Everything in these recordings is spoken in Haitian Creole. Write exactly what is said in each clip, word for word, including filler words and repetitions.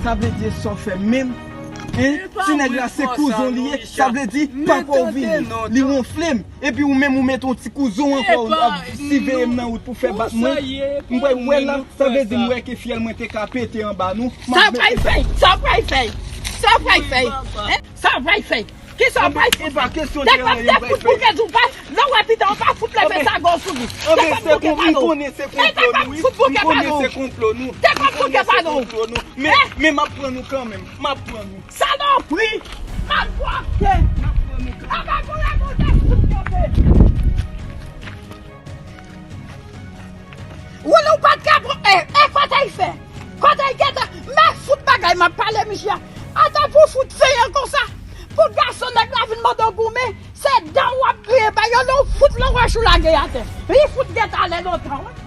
Sa vle di sa w fè menm? Hein? Si nèg la se kouzon li ye, sa vle di papa w vini, li wonfle m. Epi ou menm ou mete yon ti kouzon ankò ap siveye m nan wout pou fè bat mwen. M wè, wè la, sa vle di m wè ke fyèl mwen te ka pete anba nou. Sa pral fè, sa pral fè, sa pral fè. Hein? Sa pral fè. Kisa w pral fè? Te p ap fè fout bouke di w pa, lè w wè pita w pa fout leve sago sou li. Te p ap bouke pano. Te p ap fout bouke pano. Te p ap bouke pano. Men, men m ap pran nou kanmenm. M ap pran nou. Salopri! Malpwòpte! M ap pran nou kanmenm. Aba gon lè nou te fout kanpe. Woulou pa t ka pran, e, e, kote l fè? Kote l gentan? Men fout bagay m ap pale, misye. Ata pou fout fè yon konsa. Pou gason nèg la vin mande w goumen, se dan w ap griyen ba yo, lè w fout lè w wè chou lage atè. Li fout gentan ale lontan, wi.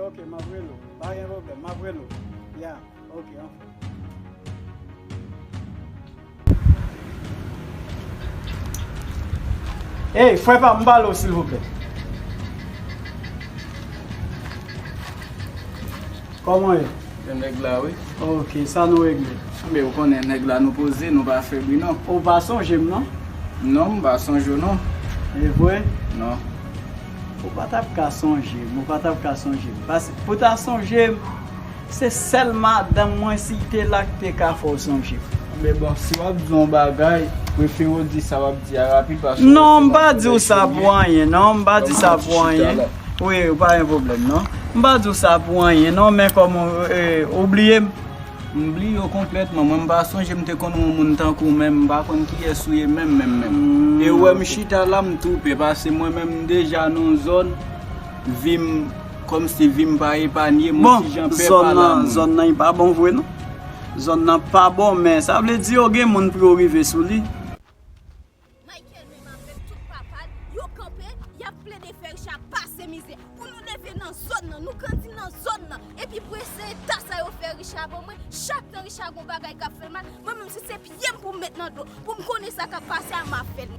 Ok, m ap rele w. Pa gen pwoblèm, m ap rele w. Ya. Ok, anfòm. Ey, frè pa m, m pale w, silvouplè. Kòman ye? Gen nèg la, wi. Ok, sa nou regle? Men ou konnen nèg la nou poze, nou pa fè bri, non. Ou pa sonje m, non? Non, m pa sonje w, non. E vre? Non. Ou pa t ap ka sonje m, ou pa t ap ka sonje m. Paske pou ta sonje m, se sèl madanm mwen, si l te la, k te ka fè w sonje m. Men bon, si w ap di yon bagay, prefere w di sa w ap di a rapid, paske... Non, m pa di w sa pou anyen, non, m pa di sa pou anyen. Wi, pa gen pwoblèm, non. M pa di w sa pou anyen, non, men kòm, e, ou bliye m. M bliye w konplètman. Mwen, m pa sonje m te konn yon moun tankou w, menm m pa konn kiyès ou ye menm, menm, menm. E ou wè m chita la, m tou pè, paske mwen menm, m deja nan yon zòn, vi m, kòmsi vi m pa epanye, m yon ti jan pè pa la menm. Zòn nan, zòn nan pa bon vre, non. Zòn nan pa bon, men sa vle di yo gen moun pou yo rive sou li. Michael menm avèk tout papa l, yo kanpe, y ap plede fè Richard pase mizè. Pou nou leve nan zòn nan, nou grandi nan zòn nan, epi pou eseye ta sa yo fè Richard ban mwen, chak tan Richard gon bagay k ap fè l mal, mwen menm si se pye m pou m met nan dlo, pou m konnen sa k ap pase a, m ap fè l.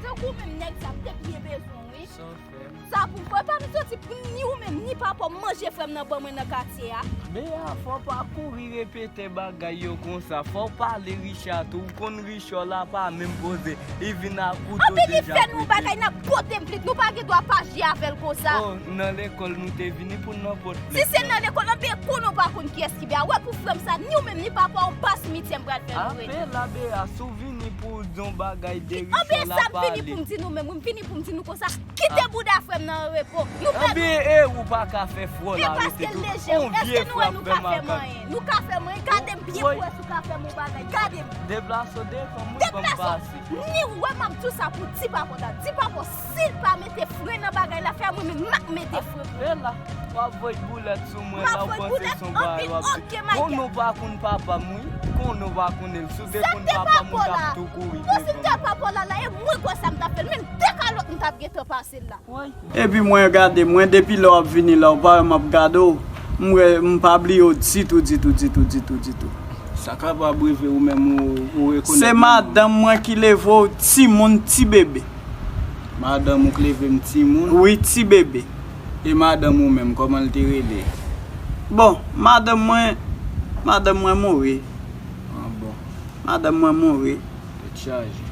Tankou menm nèg sa, m te byen bezwen w, wi. Sa w fè m? Sa pou m fè, pa m soti pou ni ou menm, ni papa w manje frè m nan ban mwen nan katye a. Bea, fò w pa kouri repete bagay yo konsa. Fò w pale Richard tou. Ou konn Richard la pa menm poze. Li vin ak kouto deja prete. Anben li fè nou bagay, n ap pote m plet. Nou pa gen dwa pa aji avè l konsa. Oh, nan lekòl nou te vini pou n nan pot plet. Si se nan lekòl, anben konnen w pa konn kiyès ki Bea. Wè pou frè m sa, ni ou menm, ni papa w, pa simityè m pral fè nou rete. Apela Bea, si w vini pou w di yon bagay de Richard la pale. Anben sa m vini pou m di nou menm, wi, m vini pou m di nou konsa. Kite bouda frè m nan an repo. Nou pèdi. Anben, e, ou pa ka fè frè w la rete tou. E paske l leje, èske nou wè nou ka fè m anyen? Nou ka fè m anyen. Gade m byen pou wè si w ka fè m yon bagay. Gade m. Deplase w devan mwen, ban m pase. Ni ou wè m ap di w sa pou di papa w ta. Di papa w, si l pa mete fren nan bagay la, fè mwen menm m ap mete fren pou li. Apela, w ap voye boulèt sou mwen la, w panse se yon bagay w ap di. Konnen w pa konn papa m, wi. Konnen w pa konnen l. Si w te konn papa m, ou t ap tou kouri devan mwen. Bon, si m te papa w la, la, e mwen kwè sa m t ap fè l. Menm de kalòt m t ap gentan pase l la. Epi mwen gade, mwen depi lè w ap vini la, ou pa wè m ap gade w, m wè, m pa bliye w ditou, ditou, ditou, ditou, ditou. Sa kapab rive ou menm ou, ou rekonèt. Se madanm mwen ki leve w, timoun, ti bebe. Madanm ou k leve m timoun? Wi, ti bebe. E madanm ou menm, kòman l te rele? Bon, madanm mwen, madanm mwen mouri. Ah bon. Madanm mwen mouri. Tèt chaje.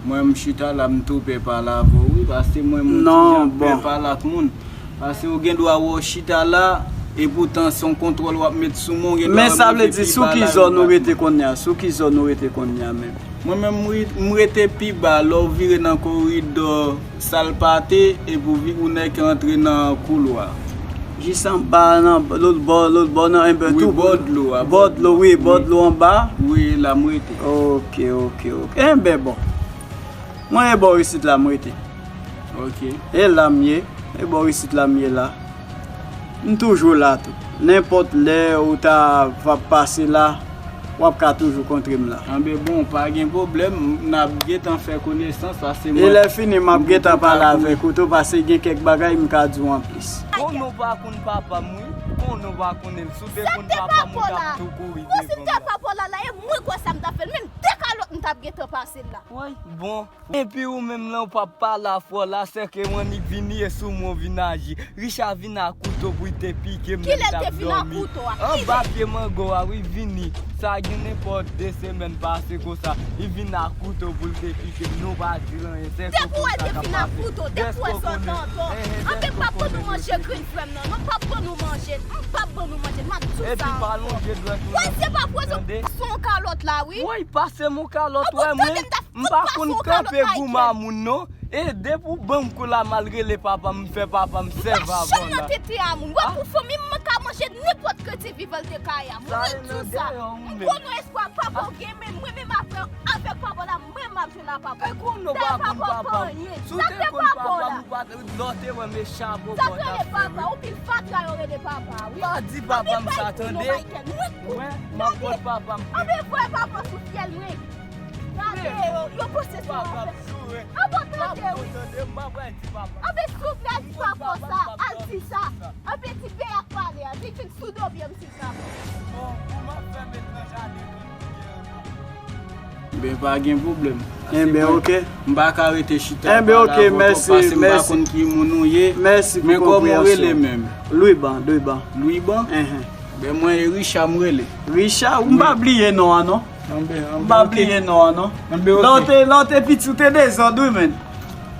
Mwen, m chita la, m tou pè pale avè w, wi, paske mwen, m yon ti jan pè pale ak moun. Paske ou gen dwa wè w chita la, epoutan se yon kontwòl w ap met sou mwen, ou gen dwa wè m rete pi ba la. Men sa vle di, sou ki zòn ou rete kounye a? Sou ki zòn ou rete kounye a menm? Mwen menm, m re-, m rete pi ba, lè w vire nan koridò sal pate, epi w vi-, ou nèk antre nan koulwa. Jis anba nan lòt bò, lòt bò nan, enben wi, tou bò dlo a, bò dlo, wi, bò dlo anba. Wi, la m rete. Ok, ok, ok. Enben bon. Mwen e bò isit la m rete. Ok. E la m ye, e bò isit la m ye la. M toujou la tou. Nenpòt lè ou ta va pase la, w ap ka toujou kontre m la. Anben bon, pa gen pwoblèm, n ap gentan fè konesans, paske e mwen, lè fini, m ap gentan pale avèk ou tou, paske gen kèk bagay m ka di w anplis. Konnen w pa konn papa m, wi. Konnen w pa konnen l. Si w te konn papa m, ou t ap tou kouri devan m la. Wi, si m te papa w la, la, e mwen kwè sa m t ap fè l. Menm de kalòt m t ap gentan pase l la. Woy, bon. Epi ou menm lan, ou p ap pale afè w la, sèke w annik vini e sou mwen w vin aji. Richard vin ak kouto pou l te pike m lè m t ap dòmi. Kilè l te vin ak kouto a? Anba pye mango a, wi, vini. Sa gen nenpòt de semèn pase konsa. Li vin ak kouto pou l te pike m. Nou pa di l anyen. Depi w wè l te vin ak kouto, depi w wè sa w t antò. Anben, m p ap ban nou manje grenn frè m nan, non, m p ap ban nou manje. M p ap ban nou manje. M ap di w sa ankò. Epi pa lonje dwèt ou non. Wè, se pa pwazon, se yon kalòt la, wi. Woy, pase m yon kalòt, wè, mwen. M pa konn kanpe goumen a moun, non. E depi w ban m kou la, m al rele papa m, m fè papa m sèvi avè w la. Ou pa janm nan tete a moun. Wè, pou fanmi m, mwen ka manje nenpòt kreti vivan l te ka ye a. Mwen di w sa. M konnen espwa papa w gen, men mwen menm apre, avèk papa w la, mwen m ap jwenn a papa w. E konnen w pa konn papa m. Si w te konn papa m, ou pa t, lè w te wè m e chapo bò w t ap fè, wi. Sa k rele papa, ou pil fatra yo rele papa, wi. Pa di papa m sa, tande. Mwen, m ap pot papa m. Anben voye papa sou fyèl mwen. Gade yo, yo panse se yon afè. Anben tande wi. Anben si w vle di papa w sa, al di sa. Anben di bèy ap pale a, di fin sou do pye m sou sa. Enben pa gen pwoblèm. Enben ok. M pa ka rete chita pale avè w twòp paske m pa konn ki moun ou ye. Mèsi pou konpreyansyon. Men kòman w rele menm? Lwiban, Lwiban. Lwiban? Enben mwen e Richard m rele. Richard, ou m pa bliye non an non. M pa bliye non an non. Lè w te, lè w te piti, ou te dezòd, wi, menn.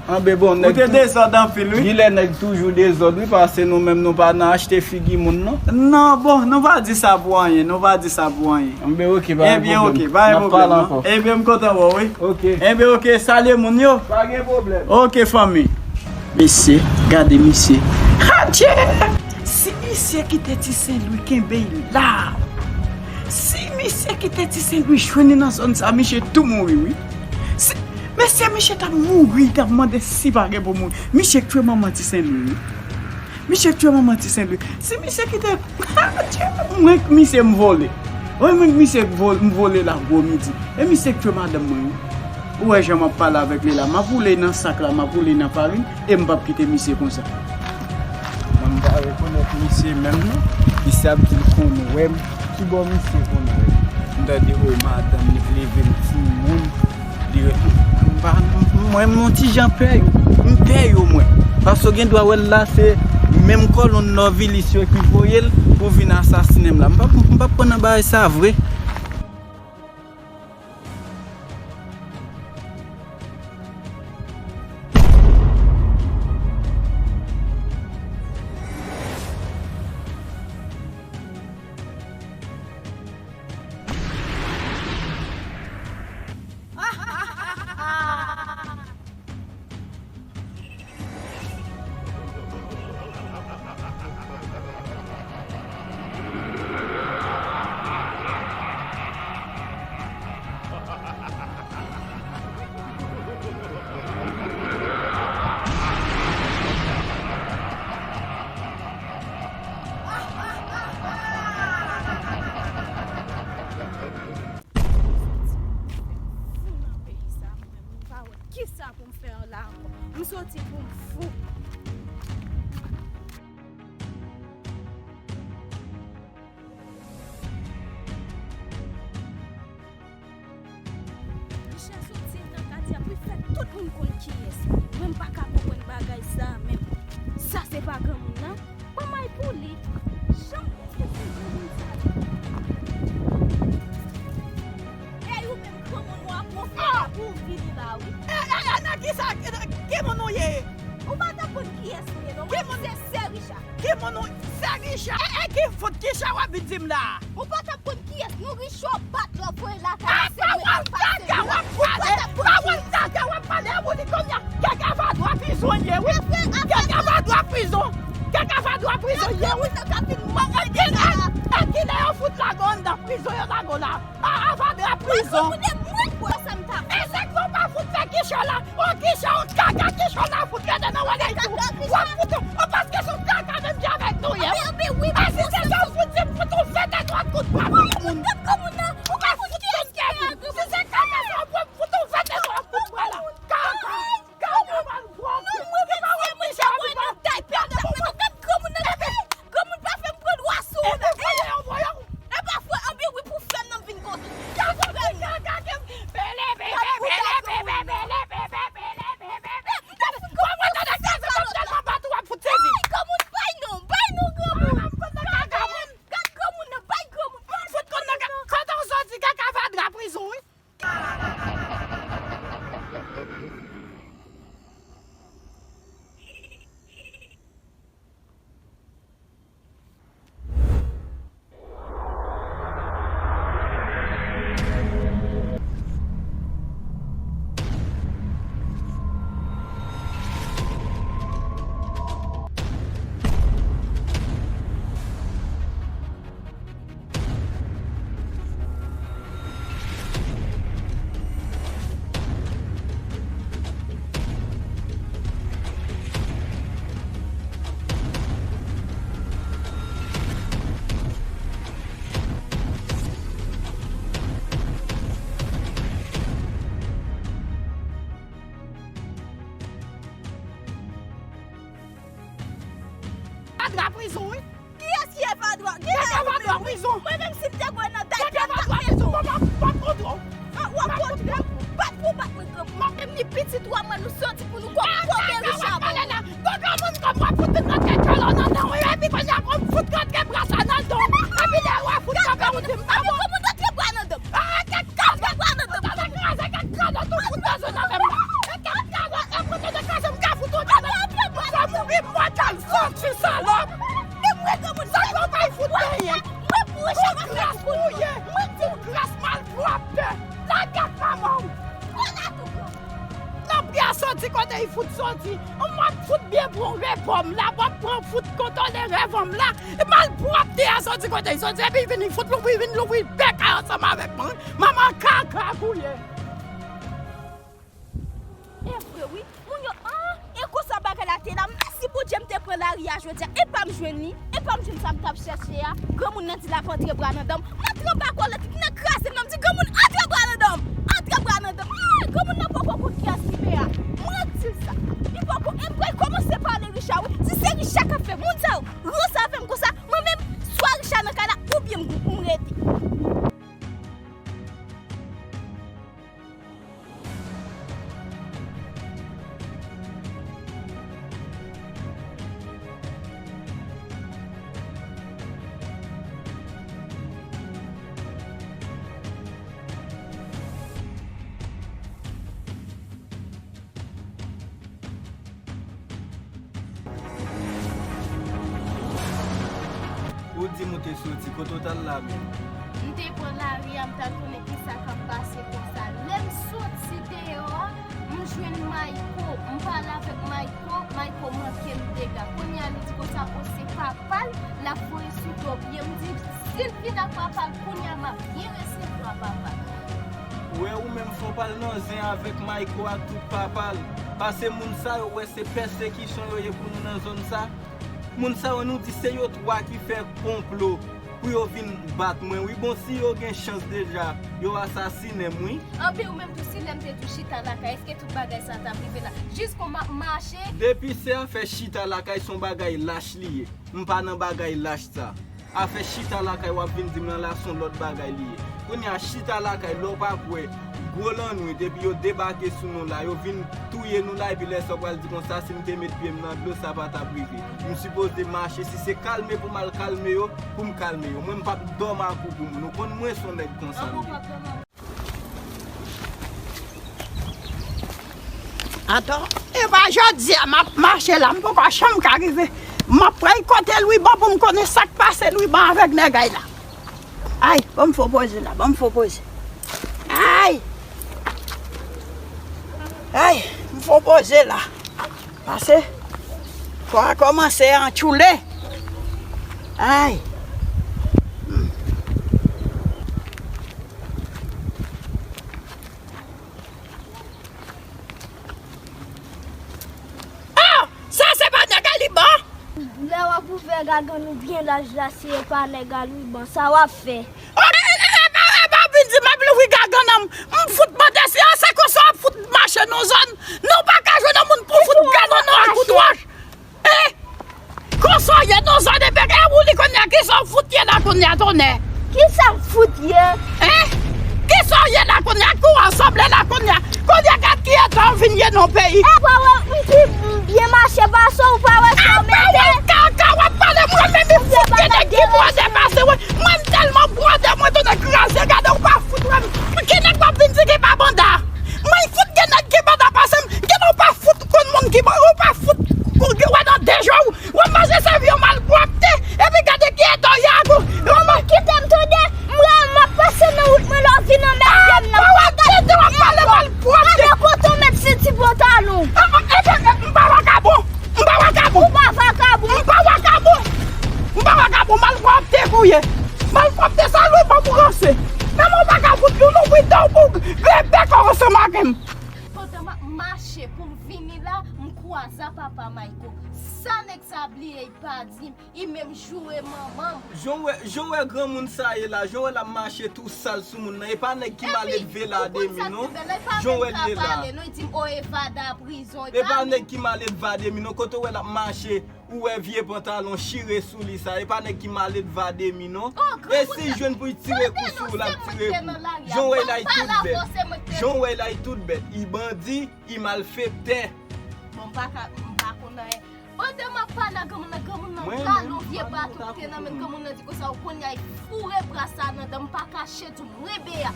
Ou te dezòd anpil, wi. Genlè nèg toujou dezòd, wi, paske nou menm nou pa nan achte figi moun, non. Non, bon, nou pa di sa pou anyen, nou pa di sa pou anyen. Enben, ok, pa gen pwoblèm, non. Enben, m kontan wè w, wi. Enben, ok, salye moun yo. Pa gen pwoblèm. Ok, fanmi. Mesye, gade misye. Adje! Si misye kite Ti Sen Lwi kenbe l la, si misye kite Ti Sen Lwi jwenn li nan zòn sa, misye tou mouri, wi. Si, mesye, misye t ap mouri, li t ap mande si pa gen pou mouri. Misye k twe manman Ti Sen Lwi, wi. Misye k twe manman Ti Sen Lwi. Si misye kite, mwen k misye m vole. Wi, mwen k misye m vole la gwo midi. E misye k twe madanm mwen, wi. Ou wè jan m ap pale avèk li la. M ap woule nan sak la, m ap woule nan farin. E m p ap kite misye konsa. Mwen m pa rekonèt misye menm non. Misye ap di l konn wè m. Kibò misye konn wè m? M tande o madanm li k leve m timoun. Li re-, m pa, mwen m yon ti jan pè yo. M pè yo mwen. Paske w gen dwa wè l la se menm kòlonn Nòvilis yo ki voye l pou vin asasinen m la. M p ap, m p ap pran nan bagay sa vre. Fou nan peyi sa, mwen menm, m pa wè kisa pou m fè la ankò. M soti pou m fou. Richard soti nan katye a pou l fè tout moun konn kiyès li ye. Mwen, m pa ka konprann bagay sa a menm. Sa se pa granmoun nan? Ban may pou li. Janm konfyans nan granmoun sa yo. Ey, ou menm granmoun, w ap pwofite pou w vini la, wi. E, e, e, nan kisa, nan ki moun ou ye? Ou pa t ap konn kiyès li ye, non. Mwen, se sè Richard. Ki moun ou, sè Richard? E, e, ki fout, kisa w ap vin di m la? Ou pa t ap konn kiyès nou, Richard bat lòt voye lakay la, se mwen k ap pase. Ou pa t ap konn kiyès. Kaka w ap pale, ou di kounye a, kaka va dwa prizon ye, wi. Kaka va dwa prizon. Kaka Fadra prizon ye wi. Mwen gen nèg, e kilè yo fout lage w anndan prizon yo lage w la? A, a Fadra prizon. Mwen konnen mwen pran sa m ta fè. E sa k fè w pa fout fè kichon la? O kichon, kaka kichon la fout rete nan wòl tou. W ap fout, o paske se yon kaka menm jan avèk nou ye. Anben, anben, wi, a si se sa w fout di m fout ou vennde twa kout bwa pou moun. Gad granmoun nan, ou pa fout kiyès ki la. Si se kaka sa w pran fout ou vennde twa kout bwa la. Kaka. Gad kòman l pwòp. Non, mwen menm se mwen ki pran tay pèp la, men gad granmoun nan. Granmoun pa fè m pran dwa sou ou non. E pa fwa, anben wi pou fè m nan m vin konsa. Gad granmoun. Gad granmoun. Gad granmoun, bay non, bay non granmoun. Gad granmoun nan, bay granmoun. Fout konn nan kaka. Kote w soti, kaka Fadra prizon wi. Fadra prizon wi. Kiyès ki Evadwa? Kiyès Evadwa prizon? Mwen menm si m te gwe nan tay pèp la. Evadwa prizon. Mwen pa kontre w. W ap kontre m? Bat pou bat mwen granmoun. Mwen menm ni pitit ou a mwen nou soti pou nou koke Richard. Bon granmoun kòm w ap fout vin rantre kòlò nan dan w epi kounye a kòm fout rantre brasa nan dan w epi lè w a fout kanpe ou di m pa bon. Granmoun rantre bwa nan dan m. Rantre bwa nan dan m. Kraze kèk kado tou fout nan zòn nan menm nan. E kèk kado e kote de kraze m ka fout ou kado. Sa mouri mòtèl sòti salòp. Sa yo bay fout benyen. Mwen pou Richard ap fè kout. Mwen di w gras malpwòpte. Lagèt manman w. Kola tou. Nan pye a soti kote li fout soti. M ap fout byen pran repò m la, m ap pran fout kontwole revò m la. Malpwòpte a soti kote li soti, epi li vin li fout louvri, li vin louvri bèk a ansanm avèk mwen. Manman kaka kou ye. E vre wi, moun yo, ah, e konsa bagay la te la, mèsi Bondye m te pran lari a jodi a, e pa m jwenn li, e pa m jwenn sa m t ap chèche a, granmoun nan di l ap antre bra nan dan m, m antre anba kòlèt, li nan kraze m nan, m di granmoun antre bra nan dan m, antre bra nan dan m, ah, granmoun nan poko konn kiyès li ye a, mwen di l sa, li poko, e m pral kòmanse pale Richard wi, si se Richard k ap fè moun sa yo, ranse avè m konsa, mwen menm, swa Richard nan kay la, oubyen m, m rete. Ou di m ou te soti, kote w t al la menm? M te pran lari a, m t al konnen kisa k ap pase konsa. Lè m soti deyò a, m jwenn Mayko, m pale avèk Mayko, Mayko manke m dega. Kounye a li di konsa, o se papa l, l ap voye sou do pye. M di, si l vin ak papa l, kounye a m ap byen resevwa papa l. Ou wè ou menm fò w pa al nan zen avèk Mayko ak tout papa l. Pase moun sa yo wè se pèsekisyon yo ye pou nou nan zòn sa. Moun sa yo nou di se yo twa ki fè konplo pou yo vin bat mwen wi. Bon, si yo gen chans deja, yo asasinen m wi. Anpi ou menm tou, si lè m te di w chita lakay, èske tout bagay sa t ap rive la? Jis kon m ap mache. Depi se afè chita lakay, se yon bagay lach li ye. M pa nan bagay lach sa. Afè chita lakay w ap vin di m nan la se yon lòt bagay li ye. Kounye a chita lakay lè w pa kwè gwo lannwit epi yo debake sou nou la, yo vin touye nou la epi lè sa w pral di konsa si m te met pye m nan dlo sa pa t ap rive. M sipoze mache, si se kalme pou m al kalme yo, pou m kalme yo. Mwen m p ap dòmi ak ou pou moun. Ou konn mwen se yon nèg konsa m ye. Atò, e pa jodi a m ap mache la, m poko janm ka rive. M ap pran kote Lwiban pou m konnen sa k pase Lwiban avèk nèg ay la. Ay, ban m fè poze la, ban m fè poze. Ay! Ay, m fè poze la. Pase. Kò a kòmanse antchoule. Ay. Ah! Sa se pa nèg Aliban? Lè w ap ouvè gagann ou byen laj la, si e pa nèg Aliban, sa w ap fè? Oh, e, e, e, e, e, pa vin di m ap louvri gagann nan, m fout mande si a se konsa w ap fout mache nan zòn. Nou pa ka jwenn yon moun pou fout gagann nan tout wòch. Eh! Konsa w ye nan zòn epi e ou li kounye a, kisa w fout ye la kounye a, tonnè? Kisa m fout ye? Eh? Kisa w ye la kounye a, kou w ansanble la kounye a? Kounye a gad ki eta w vin ye nan peyi. E pa wè m ki byen mache pase w, pa wè sa w mete? Kaka w ap pale, mwen menm m fout gen nèg ki bwè depase mwen. Mwen m tèlman bwè de mwen, tonnè kraze, gade w pa fout wè m. Ki nèg w ap vin di ki pa banda? Mwen fout gen nèg ki banda pase m, gen ou pa fout konn moun ki banda, ou pa fout wè nan de je w, w ap mache sèvi yon malpwòpte, epi gade ki eta w ye ak ou. Manman, kite m tande, m wè m ap pase nan wout mwen, lè w vin anmède m nan. Malpwòpte, w ap pale malpwòpte. Gade kote w met senti pantalon. Ah, ah, eh, eh, eh, m pa vakabon. M pa vakabon. Ou pa vakabon. M pa vakabon. M pa vakabon, malpwòpte pou ye. Malpwòpte sa lwen ban pou ranse. Menm ou pa ka fout nou louvri dan w pou grenn bèk ou ansanm ak m. Pandan m ap mache pou m vini la, m kwaze a papa Mayko. Sa nèg sa bliye, li pa di m, li menm joure manman m. Jan w wè, jan w wè granmoun sa ye la, jan w wè l ap mache tou sal sou moun nan, e pa nèg ki mal elve la de mi non. Jan w wè l ye la. Non, li di m, o, Evada prizon. E pa nèg ki mal elve de mi non, kote w wè l ap mache, ou wè vye pantalon chire sou li sa, e pa nèg ki mal elve de mi non. E si l jwenn pou l tire kou sou ou, l ap tire kou. Jan w wè l la, li tout bèt. Jan w wè l la, li tout bèt. Li bandi, li malfektè. Bon, m pa ka, m pa konn anyen. Pandan m ap pale a granmoun nan, granmoun nan rale yon vye baton ki te nan men l, granmoun nan di konsa, ou konnen, li foure bra sa nan dan m, pa kache tou, mwen Bea.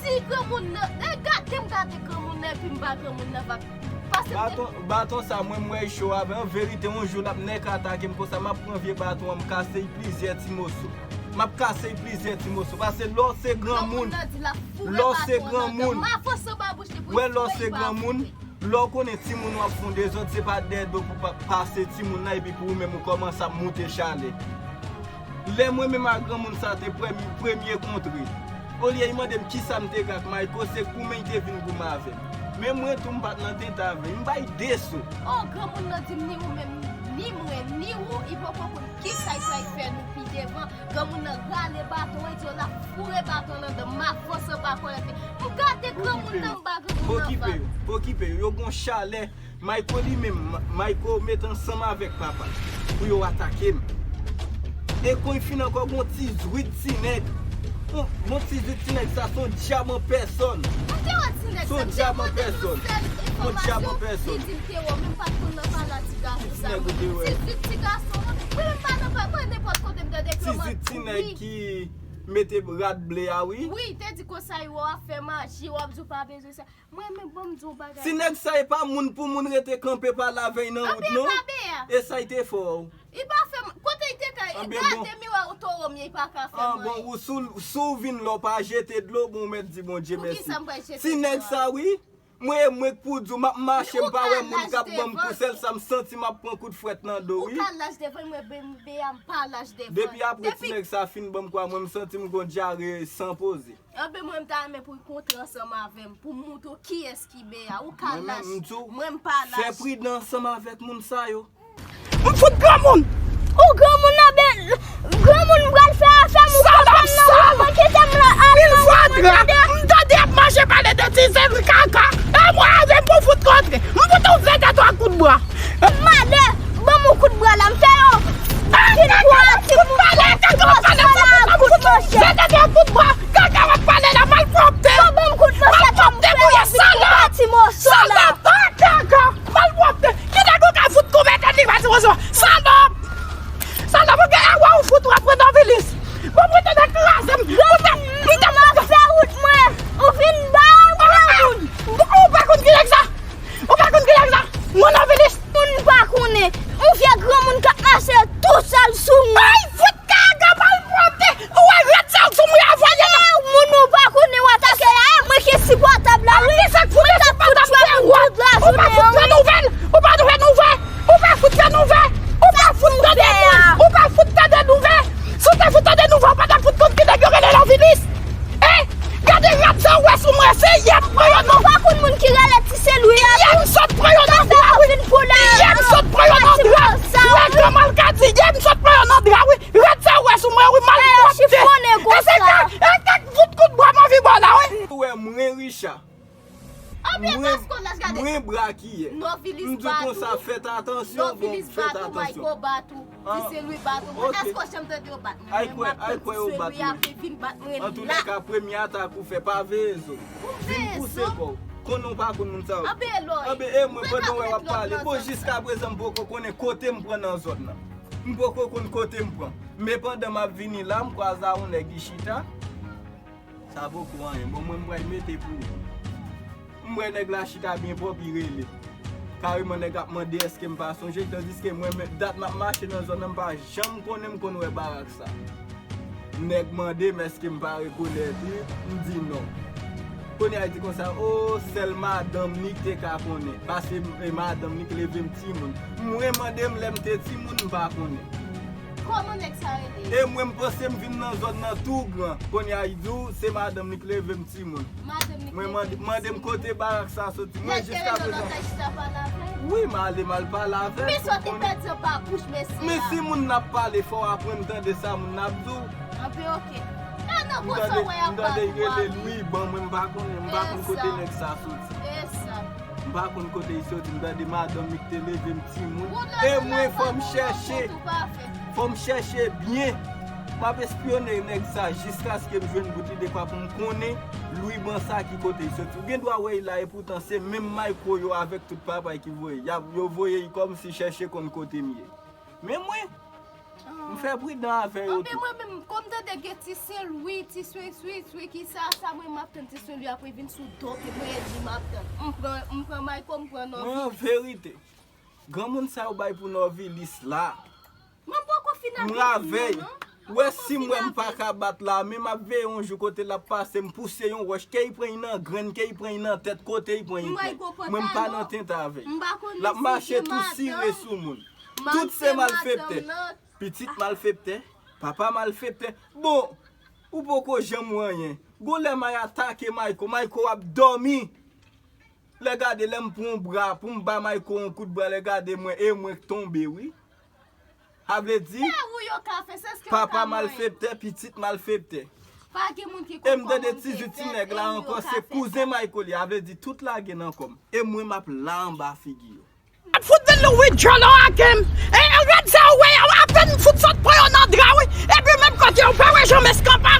Si granmoun nan, e gade m gade granmoun nan, epi m ba granmoun nan vag. Pase m te Baton, baton sa, mwen, m wè l cho avè l. An verite, yon jou, l ap nèk atake m konsa, m ap pran vye baton an, m kase l plizyè ti moso. M ap kase l plizyè ti moso. Pase lè w se granmoun, lè w se granmoun, wè lè w se granmoun, lè w konnen timoun w ap fè yon dezòd, se pa dèyè do pou pa, pase timoun nan, epi pou ou menm ou kòmanse ap moute chalè. Lè mwen menm ak granmoun sa te prèm-, premye kontre, olye li mande m kisa m te gen ak Mayko, se goumen li te vin goumen avè m. Men mwen tou m pa t nan tenten avè l, m bay de so. Oh, granmoun nan di m ni ou menm, ni mwen, ni ou, li poko konn kisa l pral fè nou pi devan. Granmoun nan rale baton an, li di yo l ap foure baton nan dan m, m avanse anba kòlèt li. M gade granmoun nan, m ba granmoun nan vag. Pokipe yo, pokipe yo, yo gon chalè. Mayko li menm, Ma-, Mayko met ansanm avèk papa l pou yo atake m. E kon l fin ankò, gon ti zwit ti nèg. Gon, gon ti zwit ti nèg, sa se yon dyab an pèsòn. M te wè ti nèg sa, m te mande l yon sèl enfòmasyon, li di l te wè w, men m pa t konn nan pale a ti gason sa. Ti nèg ou te wè. Ti zwit ti gason an, wi, men m pa nan pa, mwen nenpòt kote m tande ke yo mande. Ti zwit ti nèg ki mete rad ble a, wi. Wi, te di konsa, yo ap fè maji, yo ap di w pa bezwen sa. Mwen menm, ban m di w bagay. Ti nèg sa e pa moun pou moun rete kanpe pale avè l nan wout non. E sa l te fè w? Li pa fè m, kote l te ka, gade miwa towo m ye, li pa ka fè m anyen. Bon, ou si w, si w vin la w pa jete dlo, bon, ou mèt di Bondye mèsi. Ti nèg sa, wi. Mwen e mwen k pou di w, m ap mache, m pa wè moun k ap ban m kou, sèl sa m santi m ap pran kout fwèt nan do, wi. Ou ka laj devan l, mwen, Bea, m pa laj devan l. Depi apre ti nèg sa fin ban m kou a, mwen m santi m gon dyare san poze. Anben, mwen, m ta renmen pou l kontre ansanm avè m, pou m montre w kiyès ki Bea. Ou ka laj. Mwen, m pa laj. Fè pridan ansanm avèk moun sa yo. M fout granmoun. Ou granmoun nan, ben, granmoun m pral fè afè m, ou konprann nan, ou kite m la, al nan wout mwen, tande? M tande y ap mache pale de ti seri kaka. E mwen avè m pou fout kontre. M fout ouvè tèt ou ak kout bwa. Mande, ban m yon kout bwa la, m fè yon. Vin pou yon ti mouvman, kout bwa la, kout manchèt. Tande yon kout bwa. Kaka w ap pale la, malpwòpte. Bon, ban m kout manchèt la, m fè yon ti moso la. Salòp, kaka, malpwòpte. Ki nèg ou ka fout kou mete li pati konsa? Salòp! Salòp, ou gen erè ou fout w ap pran nan vi li. Se yè m pran yo nan. Ou pa konn moun ki rele Ti Sen Lwi a tou? Yè m sot pran yo nan dra, wi. Yè m sot pran yo nan dra. Wè, granm al ka di, yè m sot pran yo nan dra, wi. Rad sa ou wè sou mwen, wi, malpwòpte. E se kèk, e kèk vout kout bwa m anvi ba w la, wi. Ou wè mwen, Richa. Mwen, mwen brakiyè. M di konsa, fèt atansyon, bon, fèt atansyon. Ti Sen Lwi bat ou. Èske w janm tande yo bat mwen? Ay kwè, ay kwè yo bat mwen. Antoulèka, premye atak ou fè, pa veye zo. Vin pouse kò w. Konnen w pa konn moun sa yo. Anben, e mwen, pandan w wè w ap pale. Bon, jiskaprezan, m poko konnen kote m pran nan zòn nan. M poko konn kote m pran. Men pandan m ap vini la, m kwaze a yon nèg ki chita. Sa poko anyen. Bon, mwen, m pral mete pou ou. M wè nèg la chita byen pwòp, li rele. Kareman, nèg ap mande èske m pa sonje, tandiske mwen menm, dat m ap mache nan zòn nan, m pa janm konnen m konn wè barak sa. Nèg mande m èske m pa rekonèt li, m di non. Kounye a, li di konsa, o, sèl madanm li ki te ka konnen, paske e madanm li ki leve m timoun. Mwen, mande m lè m te timoun, m pa konnen. Kòman nèg sa rele? E mwen, m panse m vin nan zòn nan tou gran. Kounye a, li di w, se madanm li ki leve m timoun. Mwen mande, mande m kote barak sa soti. Mwen jiskaprezan. Wi, m ale, m al pale avè l. Men si moun nan ap pale, fò w aprann tande sa moun nan ap di w. Anben, oke. M tande, m tande l rele Lwiban, mwen m pa konnen, m pa konn kote nèg sa soti. M pa konn kote li soti, m tande madanm li ki te leve m timoun. E mwen, fò m chèche. Fò m chèche byen. M ap espyone nèg sa jiskaske m jwenn bout li dekwa pou m konnen Lwiban sa ki kote li soti. Ou gen dwa wè l la, epoutan se menm Mayko yo avèk tout papay ki voye. Y ap, yo voye l kòmsi chèche konn kote m ye. Men mwen, m fè pridan avè yo tou. Anben, mwen menm, kòm tande gen Ti Sen Lwi, Ti Swen Swen Swen, ki sa, sa mwen m ap tann Ti Sen Lwi apre vin sou do ke mwen di m ap tann. M pran, m pran Mayko, m pran Nòvilis. Mwen, an verite, granmoun sa yo bay pou Nòvilis la. Mwen poko fin avè l, non. Wè si m wè m pa ka bat la, men m ap veye yon jou kote l ap pase, m pouse yon wòch, ke li pran li nan grenn, ke li pran li nan tèt, kote li pran li pran. Mwen m pa nan tenten avè l. L ap mache tou sire sou moun. Tout se malfektè. Pitit malfektè, papa malfektè. Bon, ou poko janm wè anyen. Gon lè May atake Mayko, Mayko ap dòmi. Lè gade, lè m pran yon bra pou m ba Mayko yon kout bra, lè gade mwen, e mwen k tonbe, wi. Sa vle di, papa malfektè, pitit malfektè. E m tande ti Zuti nèg la ankò, se kouzen Mayko li, sa vle di tout lage nan kò m. E mwen m ap la anba figi yo. Ap fout vin lou wi djòlò a kem. E rad sa ou wè yo apèn m fout sot pran yo nan dra wi. Epi menm kote ou pa wè jan m eskanpa.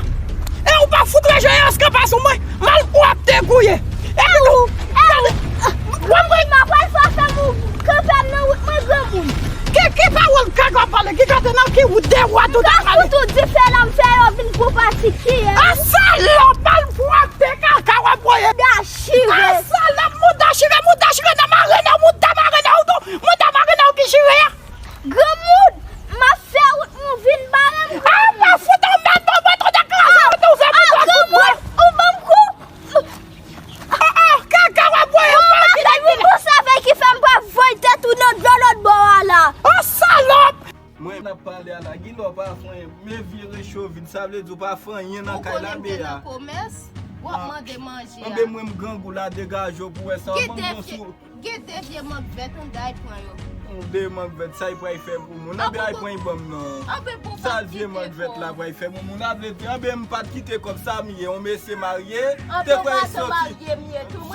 E ou pa fout wè jan yo eskanpa sou mwen. Malpwòpte gouye. Epi ou. Ou mwen m ap pral fè fè m kanpe m nan wout mwen granmoun. Ki ki pawòl kaka w ap pale? Ki kote nan ki wout de wout ou ta pale? Fout ou dife la m fè yo vin pou pati kiyès. A salòp malpwòpte kaka w ap voye. Chire. A salòp mouda chire, mouda chire nan mare nan, mouda mare nan ou tou, mouda mare nan ou ki chire a. Granmoun, m ap fè wout mwen vin bare m. A pa fout ou mèt bon mwen tou deklare ou tou fè mouda kou mwen. Ou ban m kou. A a, kaka w ap voye. Ou pa fè vin konsa vè ki fè m pa voye tèt ou nan dlo lòt bò a la. O salòp. Mwen n ap pale a la, gilò pa fè anyen, men vye recho vid, sa vle di w pa fè anyen nan kay la be a. Ou konnen m te nan komès, w ap mande manje a. Anben mwen m grangou la, degaje w pou wè sa, w ban m bon sou. Gen de vye mank vèt, ann day pran yo. Yon de mank vèt, sa y pral fè pou moun? Anben ay pran y ban m non. Sa l vye mank vèt la pral fè pou moun? A vle di, anben m pa t kite kòb sa m ye, yon mesye marye, te kwè y soti,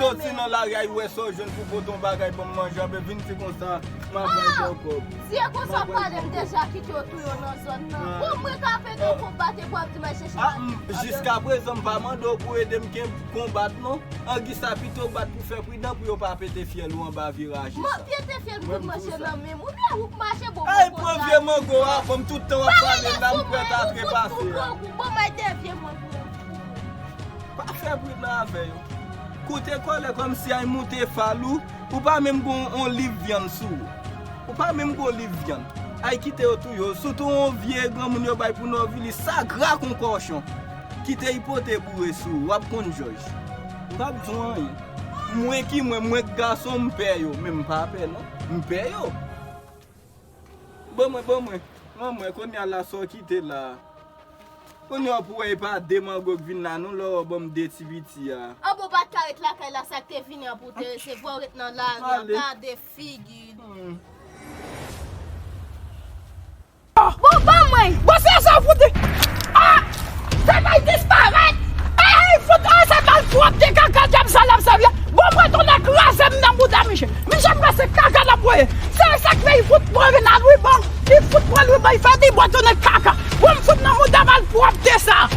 soti nan lari a, y wè sa w jwenn pou pote yon bagay ban m manje, anben vin ti konsa. M ap bay bò kòb. Si e konsa w pale m deja kite w tou yo nan zòn nan. Bon, mwen ka pede w konbat epi w ap di m al chèche manje. Jiskaprezan m pa mande w pou ede m konbat non. Angi sa pito w bat pou fè pridan pou yo pa pete fyèl ou anba viraj sa. Mwen pete fyèl m pou manje nan men m. Ou byen ou k mache bon. Ay pran vye mango a, bon m tout tan w ap pale m la m prèt a trepase a. Bon, mwen de vye mango. Pa fè pridan avè yo. Koute kòlè kòmsi ay moute fal ou. Ou pa menm gon on liv vyann sou ou. Ou pa menm gon liv vyann. Ay kite yo touye w. Sitou on vye granmoun yo bay pou Nòvilis, sa gra kon kòchon. Kite y pote boure sou ou, w ap konn jòj. M p ap di w anyen. Mwen ki mwen, mwen k gason, m pè yo. Men m pa pè non. M pè yo. Ban mwen, ban mwen. Ban mwen, kounye a la sa w kite la a. Kounye a pou wè e pa de mango k vin la non, lè w ban m de ti piti a. An bon, pa t ka ret lakay la, sa k te vini an pou te resevwa w ret nan lari an, gade figi. Hmm. Bon, ban mwen! Bon, se sa w fout! Ah! Se bay disparèt! Ey, fout, ah, se malpwòpte kaka dyab sa l ap sèvi a. Bon, mwen tounen kraze m nan mouda misye. Misye m wè se kaka l ap voye. Se sa k fè li fout pran Renal wi, bon. Li fout pran l wi, bon, li fè li bwè tounen kaka. Bon, m fout nan mouda malpwòpte sa.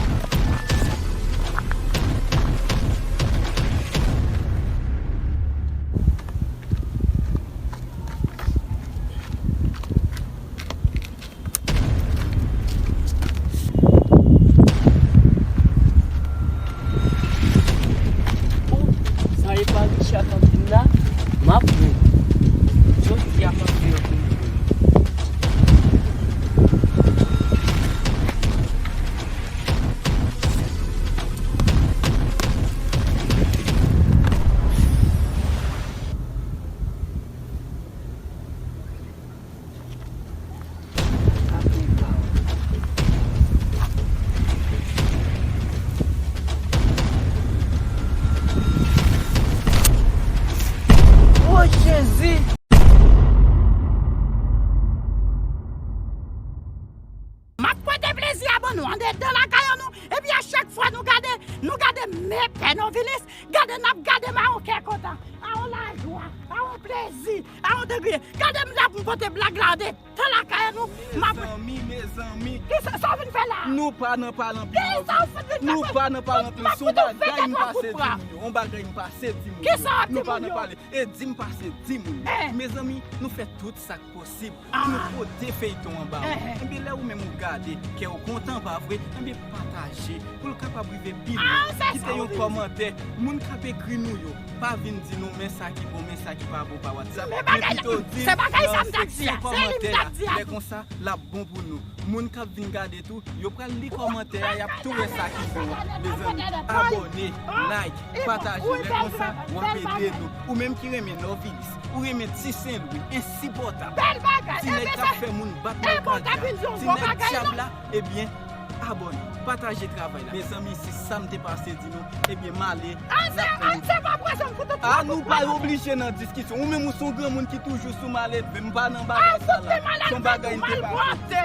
Sa e pa Richard k ap vin la, m ap wè. Jodi a m ap fè yon. O Jezi! M ap pote plezi a ban nou andedan lakay an nou, epi a chak fwa nou gade, nou gade men pè novilis, gade n ap gade m a yon kè kontan, a yon lajwa, a yon plezi, a yon degre. Gade m la pou m pote blag la andedan lakay an nou. M ap Mezanmi, mezanmi. Kisa sa w vin fè la? Nou pa nan pale anpil. Kisa w fout vin fè? Nou pa nan pale anpil. Se yon bagay m pase di moun yo. Yon bagay m pase di moun yo. Kisa w ap di moun yo? Nou pa nan pale. E di m pase di moun yo. Mezanmi, nou fè tout sa k posib pou nou pote feyton an ba ou. Enben, lè ou menm ou gade, kè w kontan, pa vre? Enben, pataje pou l kapab rive pi lwen. Kite yon kòmantè. Moun k ap ekri nou yo, pa vin di nou men sa ki bon, men sa ki pa bon pa WhatsApp. Men pito di nan seksyon kòmantè a. Lè konsa, l ap bon pou nou. Moun k ap vin gade tou, yo pral li kòmantè a, y ap tou wè sa ki bon an. Mezanmi, abòne, like, pataje. Lè konsa, w ap ede nou. Ou menm ki renmen Novilis, ou renmen Ti Sen Lwi, ensipòtab. Ti nèg k ap fè moun bat nan kaka. Ti nèg dyab la, ebyen, abòne, pataje travay la. Mezanmi, se sa m te pase di nou. Ebyen, m ale. A, nou pa oblije nan diskisyon. Ou menm ou se yon granmoun ki toujou sou malelve. M pa nan bagay sa la. Se yon bagay m te pase.